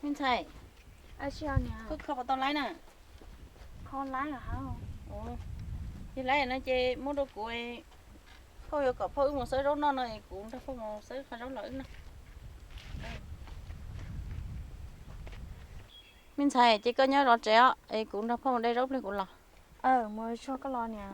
Me ntxhais, koj kho puas tau laib na? Yog laib no ces muab rau kuv, phauj yuav kom phauj wb mus xawb zaub noj no es kuv nrog phauj mus xawb qhov zaub los wb noj. Me ntxhais, ces koj nyob zov tsev os, es kuv nrog phauj mus de zaub pliag kuv los. Mus tso koj los niam.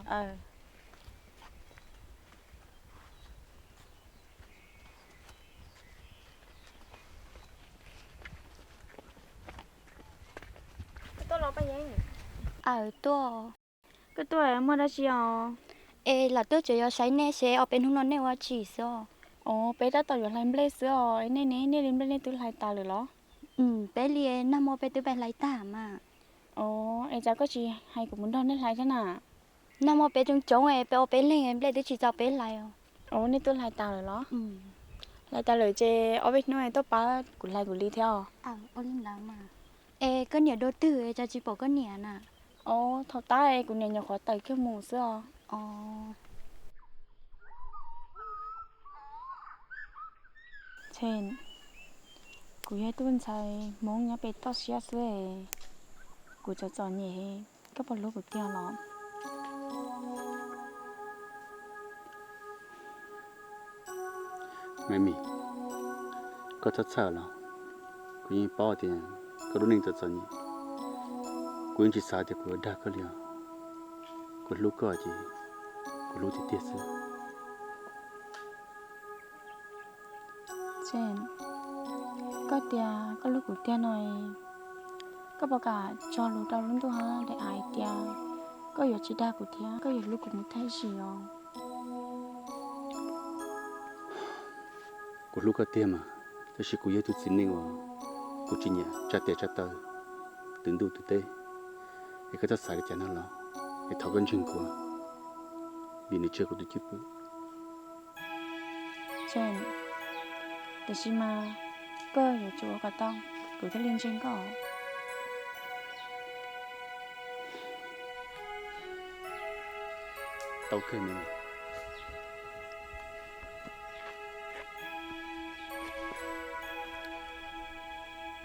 Aws, tuaj. Koj tuaj muaj dab tsi os? Es lam tuaj tseem yuav saib nej seb ob peb hnub no nej ua tsi xwb os. Os, peb tab tom yuav hlais nplej xwb os, nej ne, nej li nplej nej twb hlais tas lawm los? Peb li nag hmo peb twb pais hlais tag mas. Os, es cas koj tsis hais kuv mus nrog nej hlais thiab na? Nag hmo peb coob coob es peb ua peb leeg nplej twb tsis txaus peb hlais os. Os, nej twb hlais tas lawm los? Hlais tas lawm ces ob peb hnub tuaj pab kuv hlais kuv li thiab os. Es koj niam dua twg es cas tsis pom koj niam na? Os, thaum tab kuv niam nyuam qhuav tawm kiag mus xwb os. Kuv yog ib tug ntxhais Hmoob nyob pem toj siab xwb es kuv txom txom nyem, koj puas hlub kuv tiag los? Maiv Mis, koj txhob txhawj los, kuv yeej paub tias koj lub neej txom txom nyem. Kuv yeej tsis xav tias kuv yuav dag koj li os. Kuv hlub koj ces kuv hlub tiag tiag xwb. Koj tias koj hlub kuv tiag no, koj puas kam tso lus rau lub ntuj hab daim av hais tias koj yuav tsis dag kuv thiab koj yuav hlub kuv mus tag ib sim os? Kuv hlub koj tiag mas, tab sis kuv yog ib tug txiv neej uas kuv tsis nyiam tsa tes tsa taw, twv ntuj twv teb. Es koj txhob xav li cas no los, es thov koj ntseeg kuv, vim nws tsis yog kuv tus cwj pwm. Tiam sis mas koj yuav tsum ua kom tau, kuv thiaj li ntseeg koj. Tau kawg.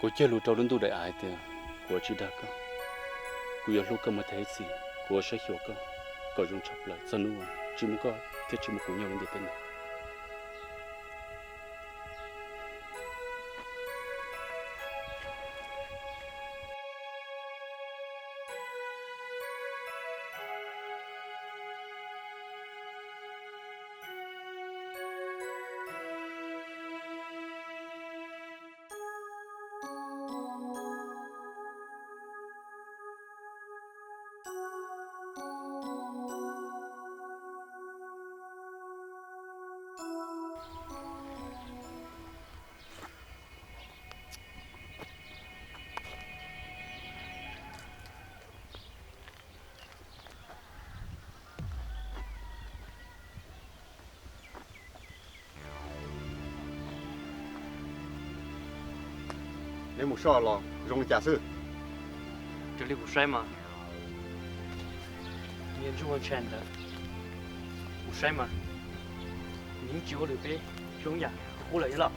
Kuv cog lus rau lub ntuj daim av hais tias kuv yuav tsis dag koj. Kuv yuav hlub koj mus tag ib txhis, kuv yuav saib xyuas koj kom zoo tshaj plaws txog hnub uas tsis muaj koj thiab tsis muaj kuv nyob lub ntiaj teb no. Neb mus soj los zoo li cas xwb? Raws li kuv saib mas, niag ntsej muag ntshai ntawd, kuv saib mas nws yeej tsis ua lwm peb zoo yam qub lawm ib los.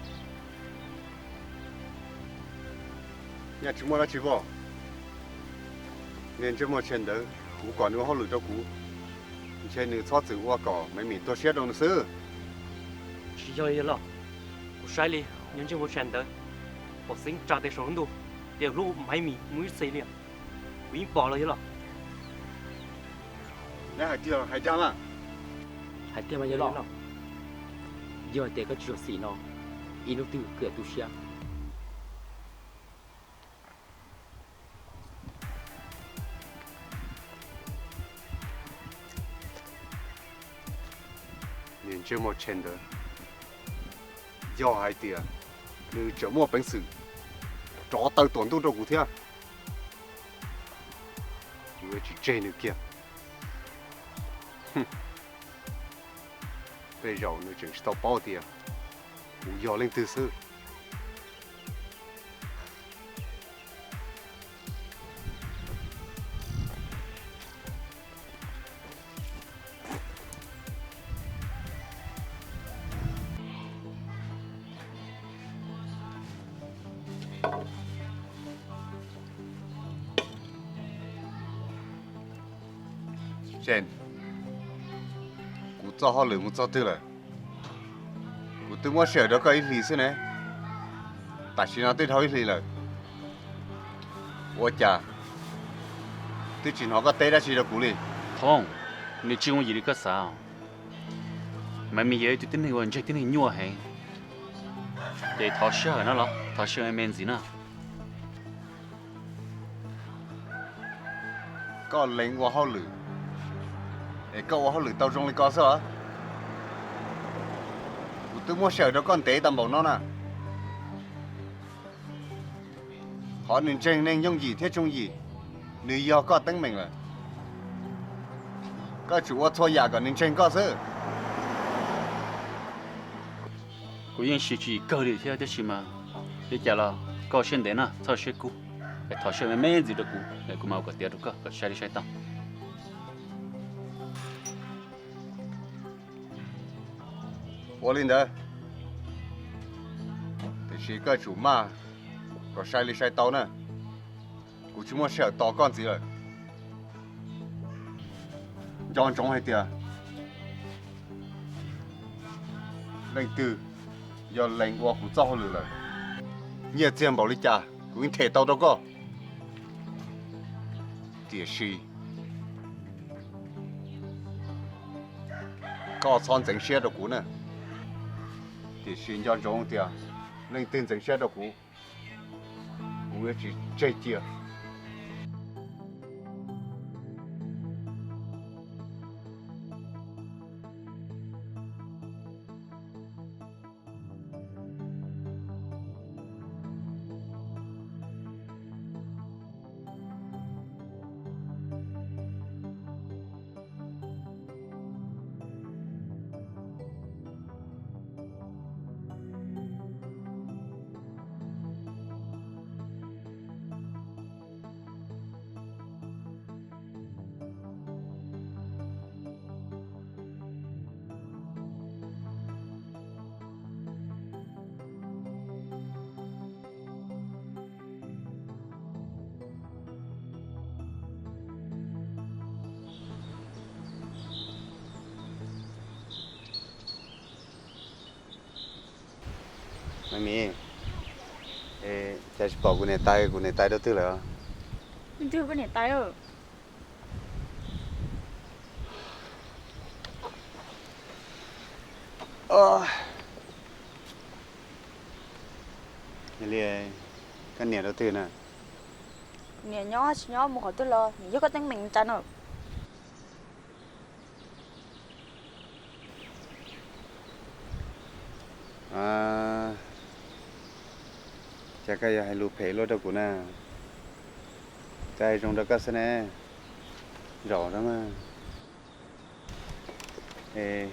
Nyaj tsis muaj dab tsi voj, niag ntsej muag ntshai ntawd kuv kom nws ua hauj lwm rau kuv, ntshe nws txhob txwm ua kom Maiv Mis tuag siab rau nws xwb. Tsis yog li los, kuv saib li niag ntsej muag ntshai ntawd pom xeeb tsa tes saum lub ntuj, tias hlub Maiv Mis mus ib txhis li. Kuv yeej pom los yog los. Neb hais tiag hais dag mas? Hais tiag mas yog los. Yog hais tias koj tsis tshua xim no, ib hnub twg kuv yuav tu siab. Niag ntsej muag ntshai ntawd, yog hais tias nws tseem muaj peev xwm rov taw tuam ntuj rau kuv thiab, kuv yuav tsis tseg nws kiag. Tej zaum nws tseem tsis tau paub tias kuv yog leej twg xwb. James, kuv txoj hauj lwm mus txog twg lawm? Kuv twb muab sij hawm rau koj ib hlis xwb ne. Tam sim no twb dhau ib hlis lawm, ua cas twb tsis hnov koj teb dab tsi rau kuv li? Thoob, nws tsis yooj yim li koj xav. Maiv Mis yog ib tug tib neeg uas ntseeg tib neeg nyuaj heev, ces thov sij hawm no los thov sij hawm me me ntxiv na. Koj lees ua hauj lwm, es koj ua hauj lwm tau zoo li ko xwb os? Kuv twb muab sij hawm rau koj ntev tau npaum no na. Qhov nws ntseeg neeg yooj yim thiab tsooj yim, nws yog koj teeb meem lawm. Koj tsum ua txhua yam kom nws ntseeg koj xwb. Kuv yeej siv tswv yim kawg li thiab, tiam sis mas li cas los koj ua siab ntev na, txhob siab kub, es thov sij hawm me me ntxiv rau kuv, es kuv mam ua kom tiav rau koj kom sai li sai tau. Ua li ntawd, tiam sis koj tsum maj kom sai li sai tau na. Kuv tsis muaj sij hawm tos koj ntxiv lawm. Nco ntsoov hais tias leej twg yog lees ua kuv txoj hauj lwm lawm, nyiaj txiag npaum li cas kuv yeej them tau rau koj. Tiam sis koj txhob ntxeev siab rau kuv na. Tiam sis nco ntsoov tias leej twg ntxeev siab rau kuv, kuv yuav tsis tseg cia. Maiv Mis, cas tsis pom kuv niam tais, kuv niam tais rau twg lawm? Leej twg koj niam tais? Yog li, koj niam rau twg na? Kuv niam nyob tsis nyob mus qhov twg los nws yog koj teeb meem ntag na. Cas koj yuav hais lus phem luaj rau kuv na? Kuv twb hais zoo rau koj xwb ne. Zaum no mas. Es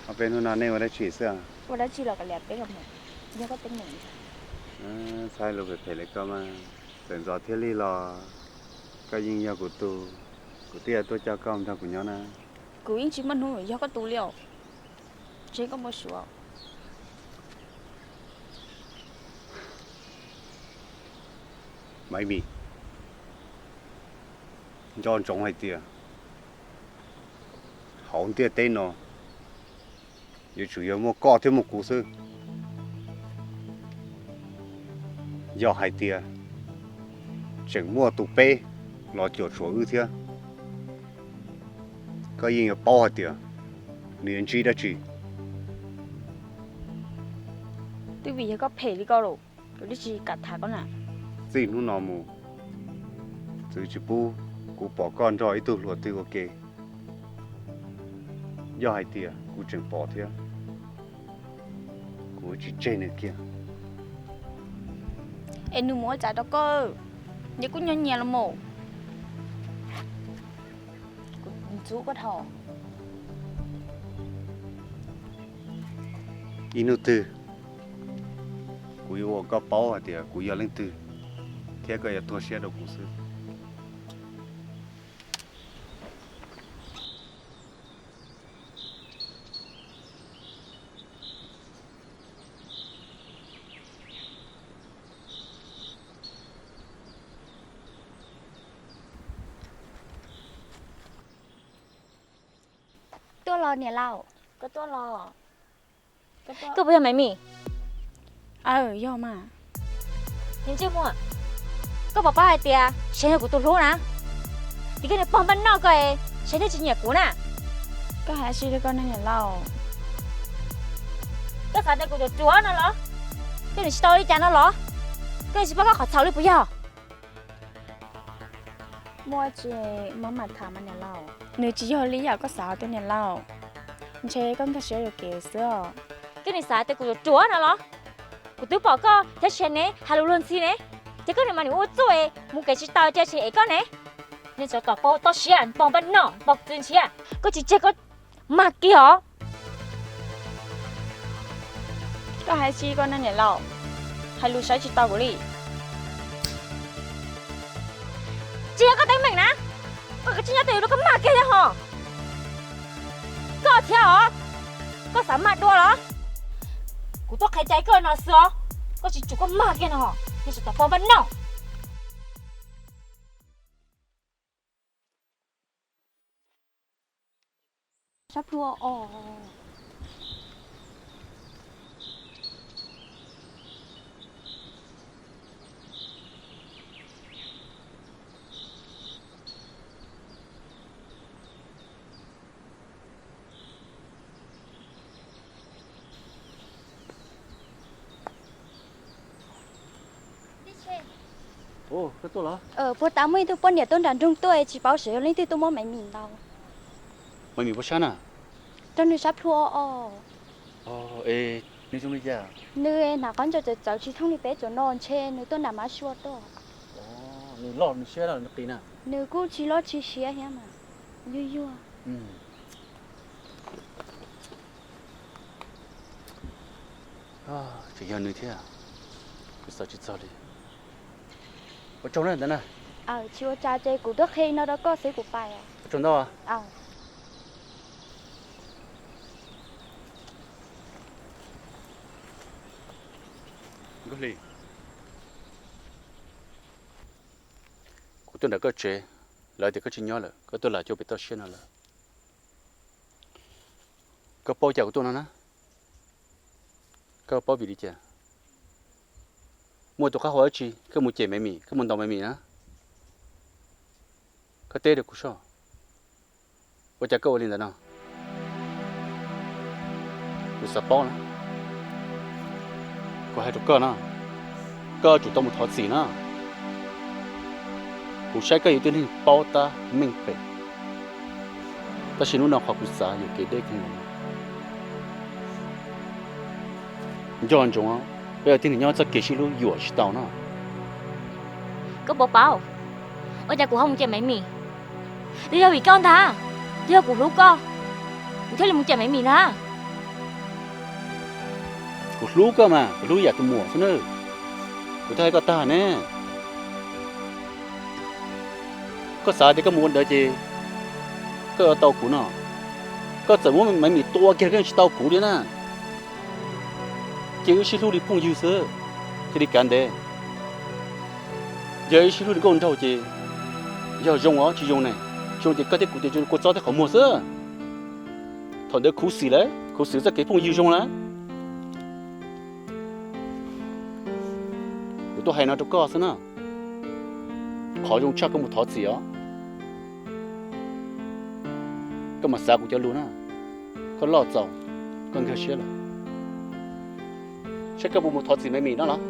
ob peb hnub no nej ua dab tsi xwb? Ua dab tsi los kav liam peb los mas, yog koj teeb meem. Txhob hais lus phem phem li koj mas, txawm ntxov thiab lig los koj yeej yog kuv tug, kuv thiaj tuaj coj koj nrog kuv nyob na. Kuv yeej tsis muaj hnub yog koj tug li os, ntshe koj muaj suav. Maiv Mis, nco ntsoov hais tias hauv ntiaj teb no yuav tsum yog muaj koj thiab muaj kuv xwb. Yog hais tias tseem muaj tus peb los cuam tshuam wb thiab, koj yeej yuav paub hais tias nws yuav ntsib dab tsi. Twb vim yog koj phem li koj los kuv twb tsis kam tham koj na. Txij hnub no mus, txwv tsis pub kuv pom koj nrog ib tug hluas twg ua ke. Yog hais tias kuv tseem pom thiab, kuv tsis tseg nws kiag. Es nws mus ua cas rau koj? Nyias kuj nyob nyias los mas. Kuv ntxub koj dhau. Ib hnub twg kuv yuav ua koj paub hais tias kuv yog leej twg, thiab koj yuav tuag siab rau kuv xwb. Los niam laus, koj puas yog Maiv Mis? Aw, yog mas. Niag ntsej muag, koj puas paub hais tias Sev yog kuv tus hlub na? Ces koj niag pog npaj noj koj, Sev thiaj tsis nyiam kuv na. Koj hais dab tsi li koj niam laus? Koj xav tias kuv ruam ruam no los? Koj niam tsis tau li cas no los? Koj niam tsis paub koj qhov txhaum li puas yog? Muaj tsis muaj mam tham mas niam laus. Nws tsis yog li yam koj xav tiag niam laus. Ntshe koj nkag siab yuam kev xwb os. Koj niam xav tias kuv ruam ruam no los? Kuv twb pom koj thiab Sev ne hais lus luag ntxhi ne, ces koj niam mas nim ua txuj es mus kev tsis tau cia Sev ev koj ne. Niag tsov tom pog toj siab, pog npaj noj, pog txwv ntshiab, koj tsis tseg koj mag kiag os. Koj hais tsis koj niam laus, hais lus saib tsis taus kuv li. Tsis yog koj teeb meem na, koj kav tsij nyob twj ywm rau koj mag kiag thiab hos. Koj thiab os, koj xav mag dua los? Kuv tuaj qhia cai koj no xwb os, koj tsis tsum koj mag kiag no, niag tsov tom pog npaj noj. Sab plhu os. Puag ta muaj ib tug poj niam tuaj nram nroog tuaj, tsis paub xyov yog leej twg tuaj muab Maiv Mis ntaus. Maiv Mis puas sab na? Rau nws sab plhu os. Nws zoo li cas? Nws hnav qhov ncauj txawv txawv tsis thooj li peb tsoom no, ntshe nws tuaj nram Mab Sua tuaj. Nws loj nws siab los nws qis na? Nws kuj tsis loj tsis siab thiab mas, yuag yuag. Tseem yog nws thiab, kuv xav tsis txog li. Ua tsaug na ntawd na. Tsis ua cas, ces kuv tuaj qhia no rau koj xwb kuv pais. Ua tsaug ntau. Nkauj Hli, kuv tuaj nram koj tsev, lawv tias koj tsis nyob lawm, koj tuaj lam cuaj pem toj siab no lawm. Koj paub cas kuv tuaj no na? Koj paub vim li cas? Muaj tus qab hau dab tsi koj mus cem Maiv Mis, koj mus ntaus Maiv Mis na? Koj teb rau kuv soj, ua cas koj ua li ntawd no? Kuv xav paub na. Kuv hais rau koj na, koj yuav tsum tau mus thov txim na. Kuv saib koj yog ib tug neeg paub tab meej pem, tab sis hnub no qhov kuv xav yuam kev deb kawg nkaus. Nco ntsoov, peb ua tib neeg nyob txoj kev sib hlub yuam tsis tau no. Koj puas paub, ua cas kuv ho mus cem Maiv Mis? Twb yog vim koj ntag, twb yog kuv hlub koj, kuv thiaj li mus cem Maiv Mis ntag. Kuv hlub koj mas, kuv hlub yam tus muam xwb na. Kuv twb hais koj tag ne. Koj xav tias koj mus ua ntawd ces koj yuav tau kuv no. Koj txawm muab Maiv Mis tua kiag koj yeej tsis tau kuv li na. Cia wb sib hlub li phooj ywg xwb, thiaj li kav ntev. Yog wb sib hlub li nkauj nraug ces yog zoo os tsis zoo ne? Zoo ces koj thiab kuv ces kua txob thiab qhov muag xwb. Thaum ntawd khuv xim lawm, khuv xim txoj kev phooj ywg zoo lawm. Kuv tuaj hais no rau koj xwb na. Qhov zoo tshaj koj mus thov txim os. Koj mam xav kuv cov lus na. Koj loj txaus, koj nkag siab lawm. Saib koj puas mus thov txim Maiv Mis no los.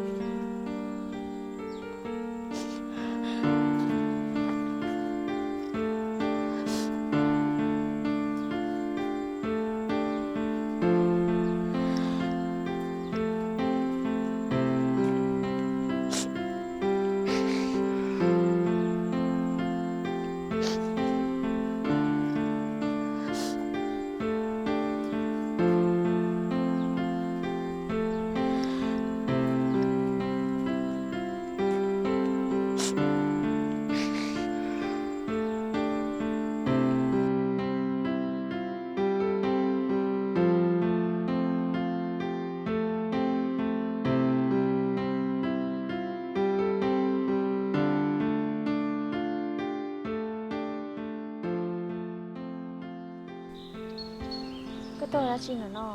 Koj ua dab tsi ntawm no?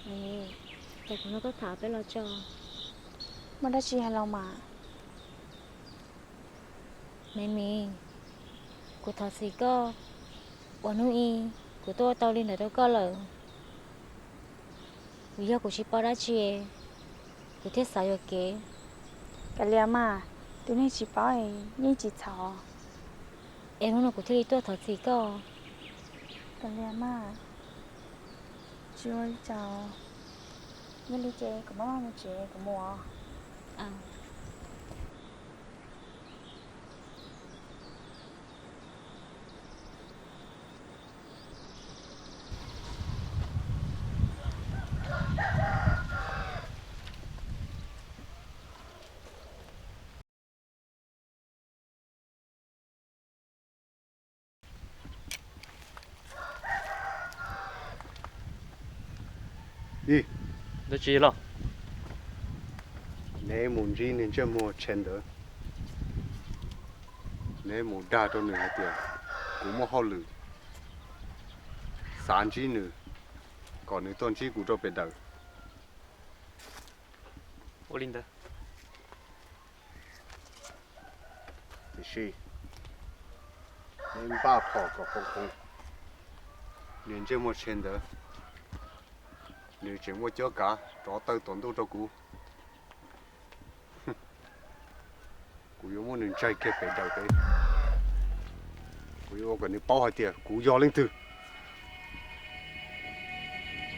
Maiv Mis, cas kuv nrog koj tham peb lo tso. Muaj dab tsi hais los mas. Maiv Mis, kuv thov txim koj uas hnub ib kuv tuaj ua tau li ntawd rau koj lawm. Vim yog kuv tsis paub dab tsi, kuv thiaj xav yuam kev. Kav liam mas, tus neeg tsis paub yeej tsis txhaum. Es hnub no kuv thiaj li tuaj thov txim koj. Kav liam mas, tsis ua li cas. Yog li ces kuv maj maj mus tsev, kuv mus os. Dab tsi los? Neb mus ntsib niag ntsej muag Tshev ntawd, neb mus dag rau nws hais tias kuv muaj hauj lwm, xav ntsib nws, kom nws tuaj ntsib kuv rau pem daws. Ua li ntawd. Tiam sis neb npaj phom kom qoos qoos, niag ntsej muag Tshev ntawd, nws tseem muaj cuab kav rov taw tom ntuj rau kuv. Kuv yuav muab nws ntsaig kiag pem daws pem. Kuv yuav ua kom nws paub hais tias kuv yog leej twg.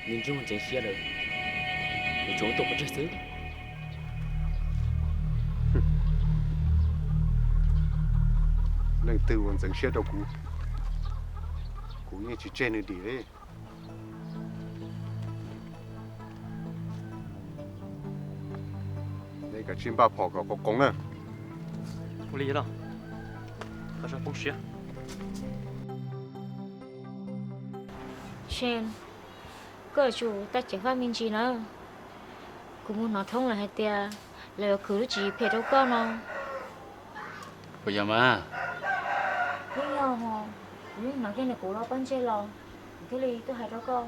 Nws ntsej muag ntxeev siab lawm, nws tsuas tuaj pov tseg xwb. Leej twg uas ntxeev siab rau kuv, kuv yeej tsis tseg nws dim li. Neb kav tsij npaj phom kom qoos qoos na. Ua li los, koj txhob poob siab. Tshev, koj yuav tsum tau ceev faj me ntsis na. Kuv mus hnov thoob lawm hais tias lawv yuav khwv lub tswv yim phem rau koj no. Puas yog mas? Yeej yog hos, kuv yeej hnov kiag nws kuv los pob ntseg los, kuv thiaj li tuaj hais rau koj.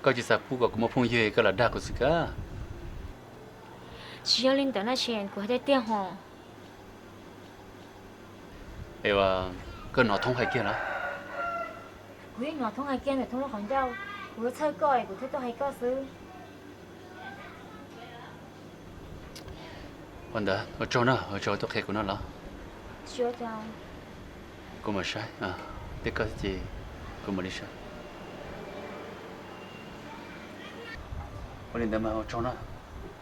Koj tsis xav pub kom kuv muaj phooj ywg koj los dag kuv xwb kab? Tsis yog li ntawd na Tshev, kuv hais tiag tiag hos. Es koj hnov thoob hais kiag los? Kuv yeej hnov thoob hais kiag ntawm thoob lub qhov ncauj, kuv yuav txhawj koj es kuv thiaj tuaj hais koj xwb. Ua ntawd ua tsaug na, ua tsaug tuaj qhia kuv no los. Kuv mam saib, tib koj ces kuv mam li saib. Ua li ntawd mas ua tsaug na,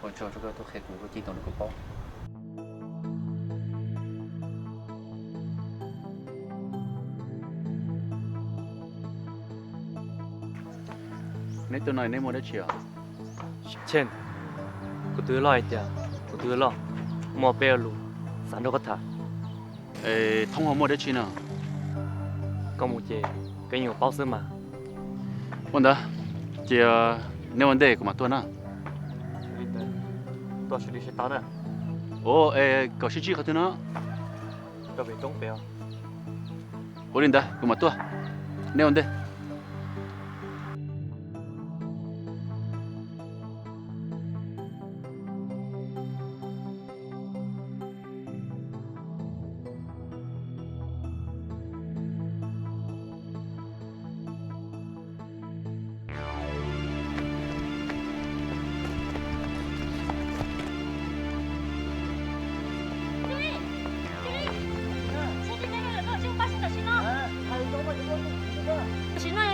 ua tsaug rau koj tuaj qhia kuv lub ceeb toom rau kuv paub. Neb tuaj no neb muaj dab tsi os? Tshev, kuv tus loj hais tias kuv tus loj muaj peb lo lus xav nrog koj tham. Thoob ho muaj dab tsi no? Koj mus ces koj yeej yuav paub xwb mas. Ua ntawd, cia neb ua ntej kuv mam tuaj na. Ua, es kom sib ntsib qhov twg no? Ua li ntawd kuv mam tuaj, neb ua ntej. Tam sim no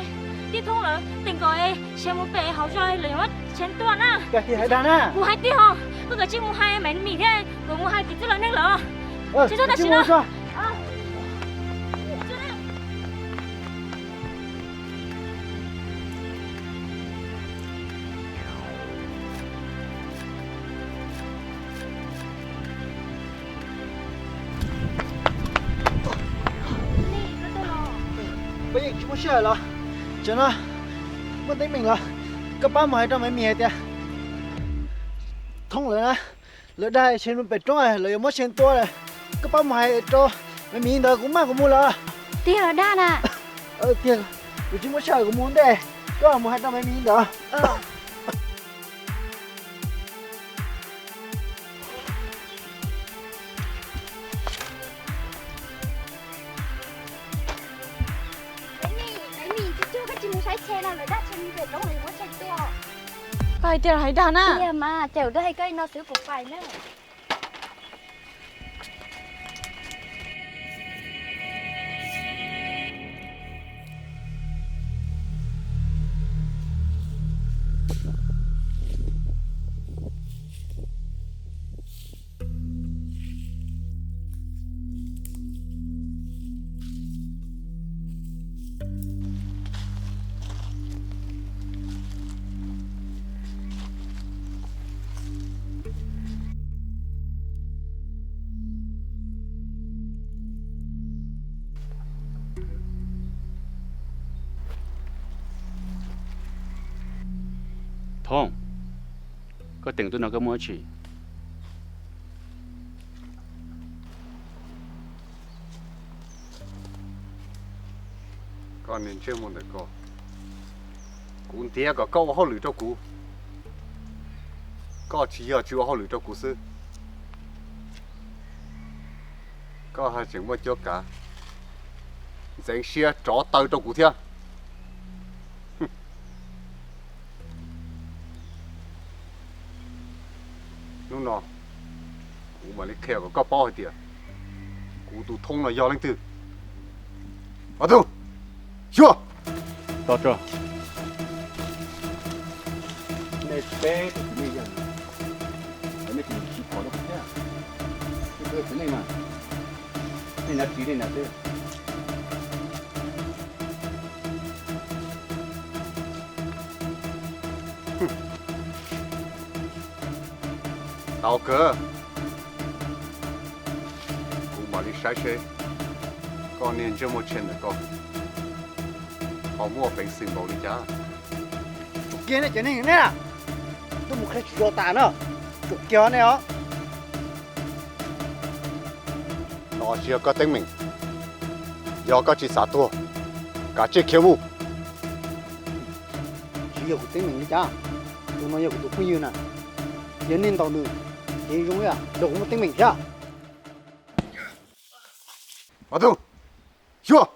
tib thoob lawm, teem kom Tshev mus pem hauv zos lawv yuav muab Tshev tua na. Kuv hais tiag hos, koj kav tsij mus hais Maiv Mis thiab, kuv mus hais kwv tij los neeg lawm. Tsis txhob tam sim no. Koj yeej tsis muaj sij hawm los? Tsam no muaj teeb meem los? Koj pab mus hais rau Maiv Mis hais tias thoob lawm na, lawv dag Tshev mus pem roob lawv yuav muab Tshev tua lawm. Koj pab mus hais rau Maiv Mis ntawd, kuv maj kuv mus lawm. Tiag los dag na? Tiag. Kuv tsis muaj sij hawm, kuv mus ua ntej, koj mus hais rau me mi ntawd. Koj hais tias hais dag na. Tiag mas, ces kuv twb hais koj li no xwb, kuv pais na. Thoob, koj teem tuaj no koj muaj dab tsi? Koj niag ntsej muag ntawm koj, kuv ntiav kom koj ua hauj lwm rau kuv, koj tsis yog tsis ua hauj lwm rau kuv xwb, koj haj tseem muaj cuab kav ntxeev siab rov taw rau kuv thiab. Hnub no kuv mam li qhia kom koj paub hais tias kuv tus Thoob no yog leej twg. Ob tug, xyuas! Tos tso. Nej peb tug txiv neej yog, nej tsis tsis pom rau kuv thiab. Nej txiv neej mas, nej nav tsis nej nav xwb. Tau kawg, kuv mam li saib seb koj niag ntsej muag tshe ntawm koj ho muaj peev xwm npaum li cas. Tsum kiag nej cov neeg ne, tuaj mus qhia tsis zoo tas na, tsum kiag nej os. No tsis yog koj teeb meem, yog koj tsis xav tuag, kav tsij khiav mus. Tsis yog kuv teeb meem li cas, tus no yog kuv tus phooj ywg na, yog nej ntaus nws ces zoo ib yam nrog kuv muaj teeb meem thiab. Ob tug, xyuas!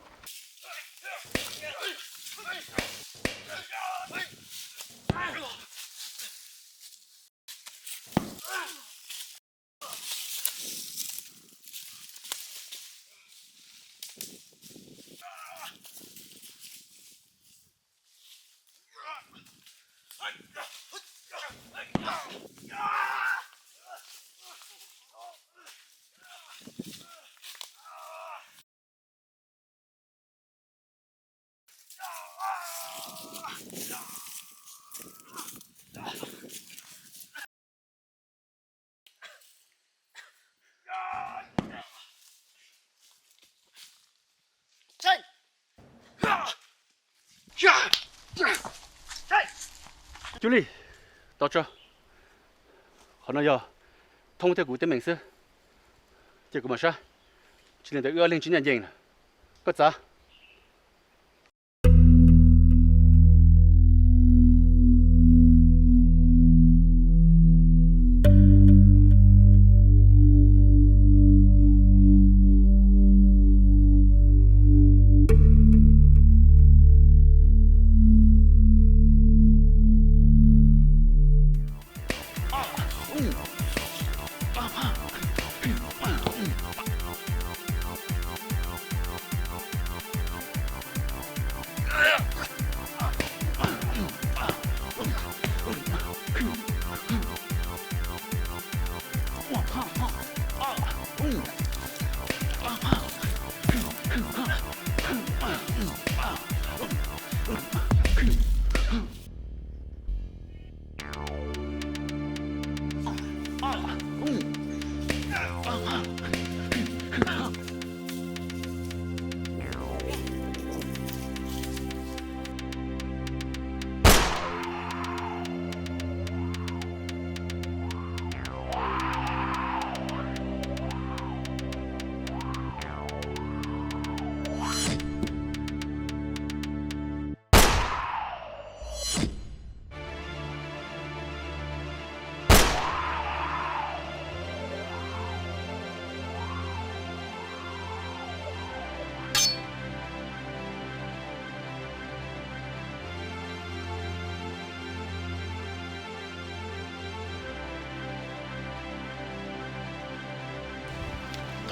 Cuj Lis, tos tso. Qhov no yog Thoob thiab kuv teeb meem xwb. Cia kuv mam saib, tsis li ntawd wb ob leeg tsis ncaj ncees na. Koj txav.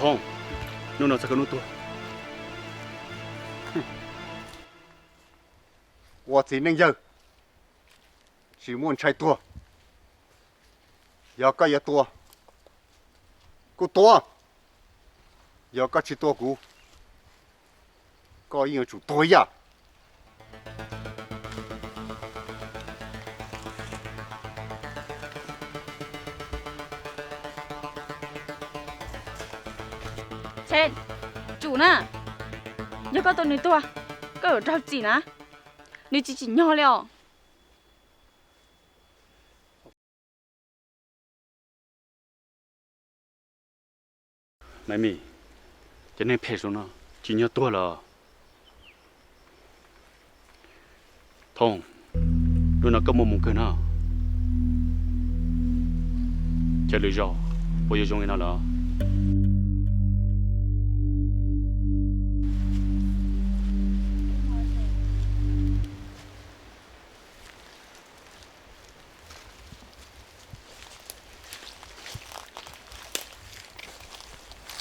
Thoob, hnub no txog koj hnub tuag. Ua txiv neej yawg tsis muaj ntshai tuag. Yog koj yuav tua, kuj tua. Yog koj tsis tua kuv, koj yeej yuav tsum tuag ib yam. Tshem, tsum na. Yog koj tua nws tuag, koj yuav raug txim na. Nws tsis tsim nyog li os. Maiv Mis, cov neeg phem zoo no tsim nyog tuag los. Thoob, hnub no koj muaj hmoo kawg no. Cia lwm zaus puas yuav zoo li no lawm?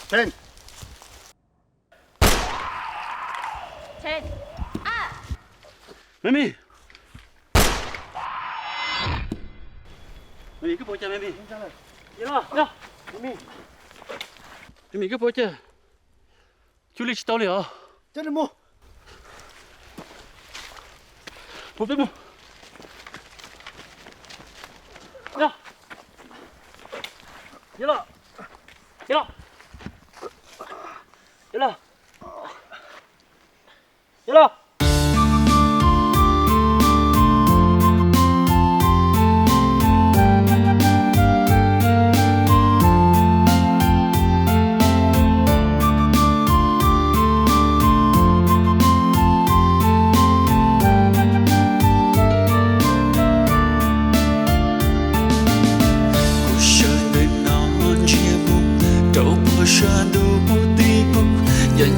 Tshem. Tshem. Maiv Mis. Maiv Mis, koj puas ua cas Maiv Mis? Maiv Mis, koj puas ua cas? Cuag li tsis tau li os. Puag peb mus. Yog los, yog los, yog los, yog los. Kuv sawv ntawm no ntsiag mus rau puag sab ntuj tim kuv, yog